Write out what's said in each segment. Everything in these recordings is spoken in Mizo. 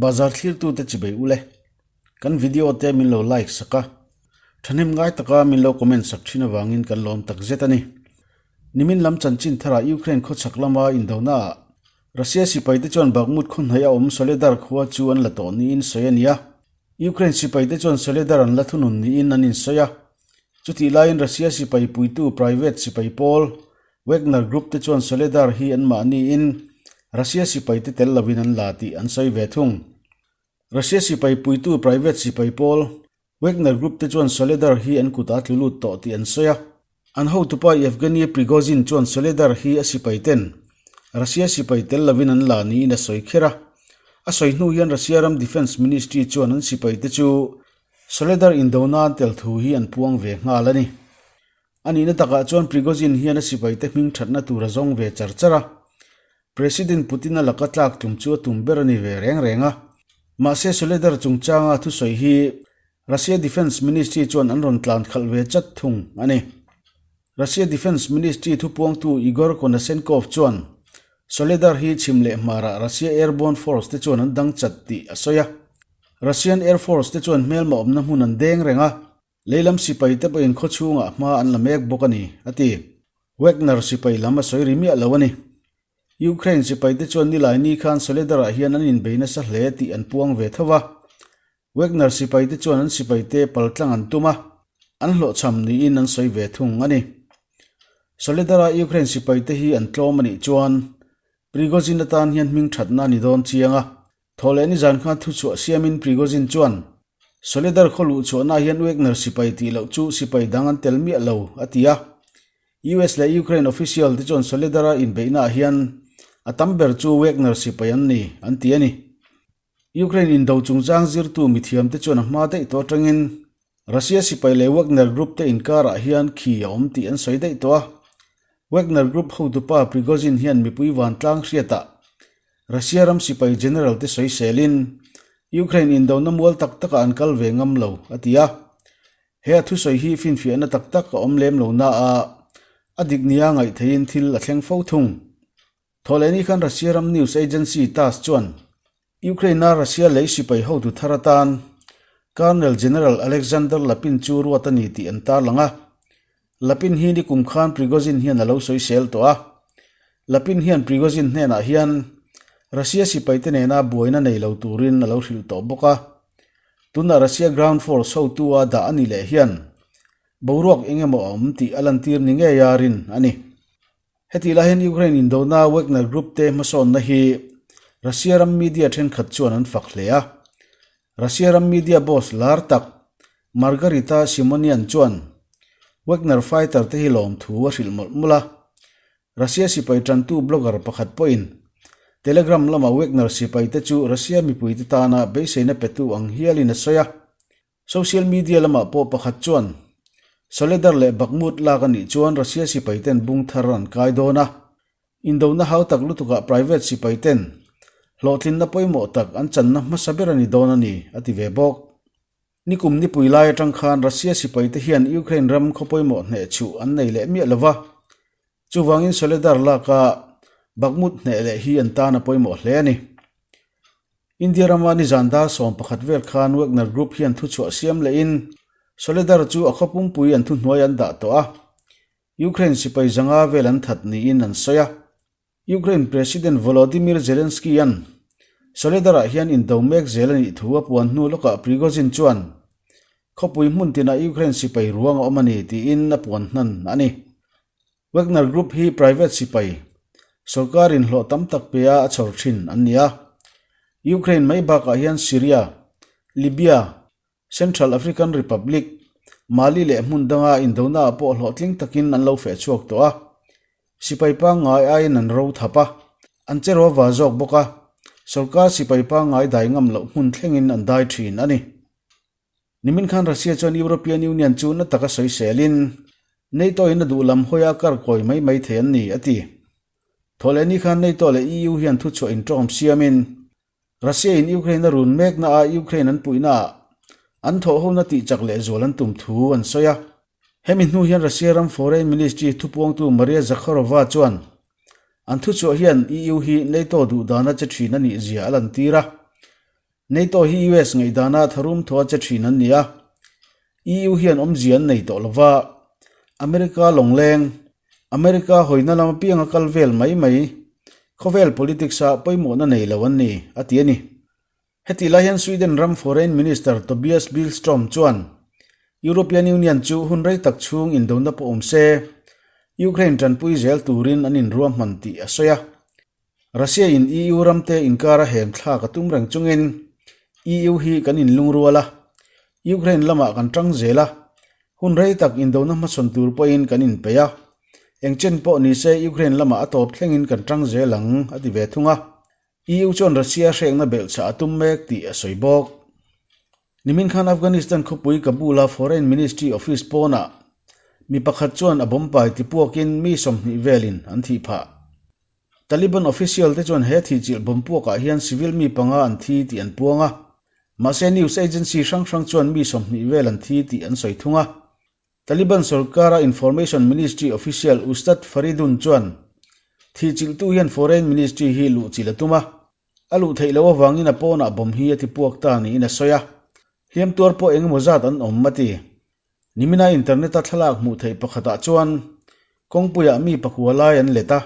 Bazar thlirtute chibei ule. Kan video te min lo like sak a, thahnem ngai taka min lo comment sak thin avangin kan lawm tak zet a ni. Nimin lam chanchin tharah Ukraine khawchhak lama indona ah Russia sipaite chuan Bakhmut khaw hnaih a awm Soledar khua chu an la tawh niin sawi a ni a. Ukraine sipaite chuan Soledar an la thunun niin an insawi a. Chutih laiin Russia sipai puitu private sipai pawl Wagner Group te chuan Soledar hi anmahniin Russia sipaite tel lovin an la tih an sawi ve thung. Russia sipai puitu private sipai pawl Wagner Group te chuan Soledar hi an kutah tlu lut tawh tih an sawi a. An hotupa Yevgeny Prigozhin chuan Soledar hi a sipai ten Russia sipai tel lovin an la niin a sawi kher a. A sawi hnu hian Russia ram Defence Ministry chuan an sipai te chu Soledar indo nan tel thu hi an puang ve nghal a ni. A nihna takah chuan Prigozhin hian a sipaite hming thatna tur a zawng ve char char a. President Putin-a laka tlak tum chu a tum ber a ni ve reng reng a. Mahse Soledar chungchanga thusawi hi Russia Defence Ministry chuan an rawn tlan khalh ve chat thung a ni. Russia Defence Ministry thupuangtu Igor Konashenkov chuan Soledar hi chhim leh hmarah Russia Airborne Force te chuan an dang chat tih a sawi a. Russian Air Force te chuan hmelma awmna hmun an deng reng a. Leilam sipai te pawhin khaw chhungah hma an la mek bawk a ni, a ti. Wagner sipai lam a sawi ri miah lo a ni. Ukraine sipai te chuan nilai ni khan Soledar-ah hian an inbei nasa hle tih an puang ve tho va. Wagner sipai te chuan an sipai te paltlang an tum a, an hlawhchham niin an sawi ve thung a ni. Soledar-a Ukraine sipai te hi an tlawm a nih chuan Prigozhin atan hian hming thatna a ni dawn chiang a. Thawhleh nizan khan thuchhuah siamin Prigozhin chuan, Soledar khaw luh chhuahnaah hian Wagner sipai tih loh chu sipai dang an tel miah lo, a ti a. US leh Ukraine official te chuan Soledar-a inbeihnaah hian a tam ber chu Wagner sipai an ni, an ti a ni. Ukraine indo chungchang zirtu mithiamte chuan a hma daih tawh atangin Russia sipai leh Wagner Group te inkarah hian khi a awm tih an sawi daih tawh a. Wagner Group hotupa Prigozhin hian mipui vantlang hriatah Russia ram sipai general te sawiselin Ukraine indona mual tak takah an kal ve ngam lo, a ti a. He a thusawi hi finfiahna tak tak a awm lem lo na a, a dik nia ngaih theihin thil a thleng fo thung. Thawhlehni khan Russia ram news agency Tass chuan Ukraine-a Russia lei sipai hotu thar atan Colonel General Alexander Lapin chu ruat a ni tih an tarlang a. Lapin hi nikum khan Prigozhin hian a lo sawisel tawh a. Lapin hian Prigozhin hnenah hian Russia sipaite nena buaina nei lo turin a lo hrilh tawh bawk a. Tunah Russia Ground Force hotu a dah a ni leh hian boruak eng emaw a awm tih a lantir ni ngei a rin a ni. Hetih lai hian Ukraine indona Wagner Group te hmasawnna hi Russia ram media thenkhat chuan an fak hle a. Russia ram media boss lar tak Margarita Simonian chuan Wagner fighter te hi lawmthu a hrilh mawlh mawlh a. Russia sipai tantu blogger pakhat pawhin Telegram lama Wagner sipai te chu Russia mipuite tana beiseina petu ang hialin a sawi a. Social media lamah pawh pakhat chuan Soledar leh Bakhmut lak a nih chuan Russia sipai ten bung thar an kai dawn a, indona hau tak lutukah private sipai ten hlawhtlinna pawimawh tak an channa hmasa ber a ni dawn a ni, a ti ve bawk. Nikum nipui lai atang khan Russia sipai te hian Ukraine ram khaw pawimawh hneh chhuh an nei leh miah lo va, chuvangin Soledar laka Bakhmut hneh leh hi an tan a pawimawh hle a ni. India rama nizan dar 11 vel khan Wagner Group hian thuchhuah siam lehin Soledar chu a khaw pumpui an thuhnuai an dah tawh a, Ukraine sipai zanga vel an that niin an sawi a. Ukraine President Volodymyr Zelensky-a'n Soledar-ah hian indo mek zel a nih thu a puan hnu lawkah Prigozhin chuan khawpui hmun tinah Ukraine sipai ruang a awm a ni tiin a puan hnan a ni. Wagner Group hi private sipai, sorkar inhlawh tam tak pea a chhawr thin an ni a. Ukraine mai bakah hian Syria, Libya, Central African Republic, Mali leh hmun danga indona ah pawh hlawhtling takin an lo feh chhuak tawh a. Sipai pangngai aiin an ro thap a, an che rawva zawk bawk a, sorkar sipai pangngai dai ngam loh hmun thlengin an dai thin a ni. Nimin khan Russia chuan European Union chu na taka sawiselin, NATO in a duh lam hawi a kar kawi mai mai thei an ni, a ti. Thawhlehni khan NATO leh EU hian thuchhuah intawm siamin, Russia in Ukraine a run mekna a Ukraine an puihna ah an thawhhona tihchak lehzual an tum thu an sawi a. Hemi hnu hian Russia ram Foreign Ministry thupuangtu Maria Zakharova chuan an thuchhuah hian EU hi NATO duhdana che thin a nih zia a lantir a. NATO hi US ngaihdana tharum thua che thin an ni a, EU hian awmzia an nei tawh lova, America lawngleng, America hawina lam apianga kal vel mai mai, khawvel politics-ah pawimawhna nei lo an ni, a ti a ni. Hetih lai hian Sweden ram Foreign Minister Tobias Billstrom chuan European Union chu hun rei tak chhung indona pawh awm se, Ukraine tanpui zel turin an inruahman tih a sawi a. Russia-in EU ramte inkara hem thlak a tum reng chungin EU hi kan inlungrual a, Ukraine lamah kan tang zel a, hun rei tak indona hmasawn tur pawhin kan inpeih a, engchen pawh nise Ukraine lamah a tawp thlengin kan tang zel ang, a ti ve thung a. EU chuan Russia hrekna belhchhah a tum mek tih a sawi bawk. Nimin khan Afghanistan khawpui Kabul-a Foreign Ministry office pawnah mi pakhat chuan a bomb pai tipuakin mi 20 velin an thih phah. Taliban official te chuan he thihchilh bomb puakah hian civil mi panga an thi tih an puang a, mahse news agency hrang hrang chuan mi 20 vel an thi tih an sawi thung a. Taliban sorkara Information Ministry official Ustad Faridun chuan thihchilhtu hian Foreign Ministry hi luhchilh a tum a, a luh theih loh avangin a pawnah bomb hi a ti puak ta niin a sawi a, hliam tuar pawh eng emaw zat an awm a ti. Nimina internet-a thlalak hmuh theih pakhatah chuan kawngpuiah mi pakua lai an let a,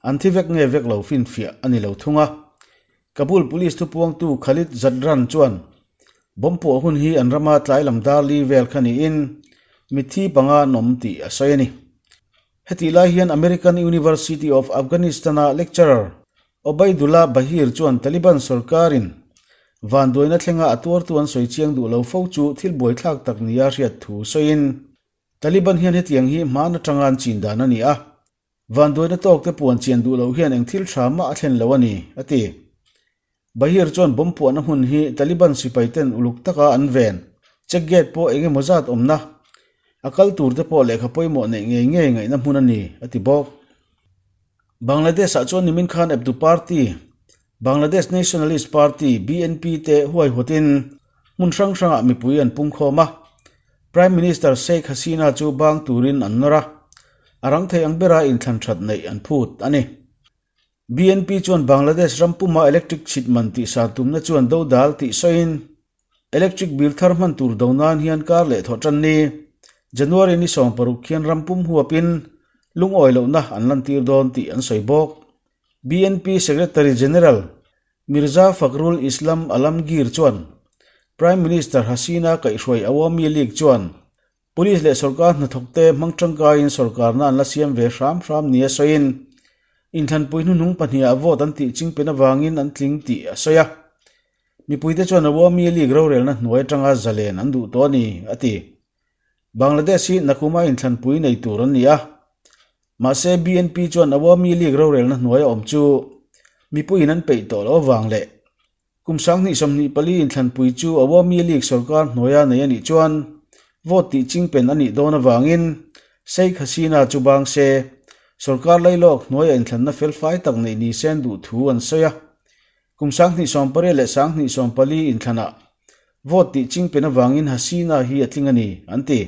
an thi vek nge vek lo finfiah a ni lo thung a. Kabul Police thupuangtu Khalid Zadran chuan Bomb puah hun hi an rama tlai lam dar li vel kha niin mitthi panga an awm tih a sawi a ni. Hetih lai hian American University of Afghanistan-a lecturer Obaidullah Bahir chuan Taliban sorkarin vanduaina thlenga a tuartu an sawi chiang duh lo fo chu thil buaithlak tak nia hriat thu sawiin Taliban hian hetiang hi hmaan atanga an chin dan a ni a, Vanduaina tawk te puan chian duh loh hian eng thil tha mah a thlen lo a ni, a ti. Bahir chuan bomb puahna hmun hi Taliban sipai ten uluk taka an ven, check gate pawh eng emaw zat awmna, a kal tur te pawh lehkha pawimawh neih ngei ngei ngaihna hmun a ni, a ti bawk. Bangladesh ah chuan nimin khan eptu party, Bangladesh Nationalist Party, BNP, te huaihawtin hmun hrang hrangah mipui an pungkhawm a, Prime Minister Sheikh Hasina chu bang turin an nawr a, a rang thei ang bera inthlan that neih an phut a ni. BNP chuan Bangladesh ram puma electric chhit man tihsa tumna chuan dodal tih sawiin electric bill thar hman tur do nan hian kar leh thawh tan ni. January ni 16 khian ram pum huapin lungawi lohna an lantir dawn tih an sawi bawk. BNP Secretary General Mirza Fakhrul Islam Alamgir chuan Prime Minister Hasina kaihhruai Awami League chuan Police leh sorkar hnathawkte hmang tangkaiin sorkarna an la siam ve hram hram nia sawiin inthlanpui hnuhnung pahniha vote an tih chingpen avangin an tling tih a sawi a. Mipuite chuan Awami League rorelna hnuai atanga zalen an duh tawh a ni, a ti. Bangladesh hi Nakuma inthlanpui nei tur an ni a. Mahse, BNP chuan Awami League rorelna hnuaia awm chu mipuiin an peih tawh loh avang leh kum 2024 inthlanpui chu Awami League sorkar hnuaia nei a nih chuan vote tih chingpen a nih dawn avangin Sheikh Hasina chu bang se sorkar lailawk hnuaia inthlanna felfai tak neih ni se an duh thu an sawi a. Kum 2018 leh 2024 inthlanah vote tih chingpen avangin Hasina hi a tling a ni, an ti.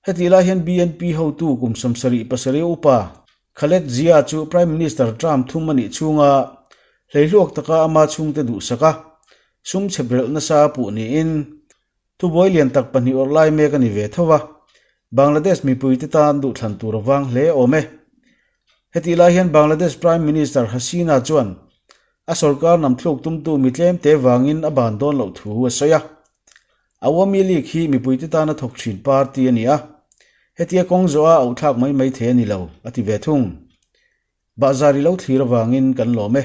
Hetih lai hian BNP hotu kum 77 upa Khaled Zia chu Prime Minister term thum a nih chhunga hleihluak taka ama chhungte duhsak a, sum chheprelh nasa a puh niin thubuai lian tak pahnih awrh lai mek a ni ve tho a, Bangladesh mipuite tan duhthlan tur a vang hle awm e. Hetih lai hian Bangladesh Prime Minister Hasina chuan a sorkar namthluk tumtu mi tlemte vangin a ban dawn loh thu a sawi a. Awami League hi mipuite tana thawk thin party a ni a, hetia kawng zawha auhthlak mai mai thei a ni lo, a ti ve thung. Bahzar i lo thlir avangin kan lawm e.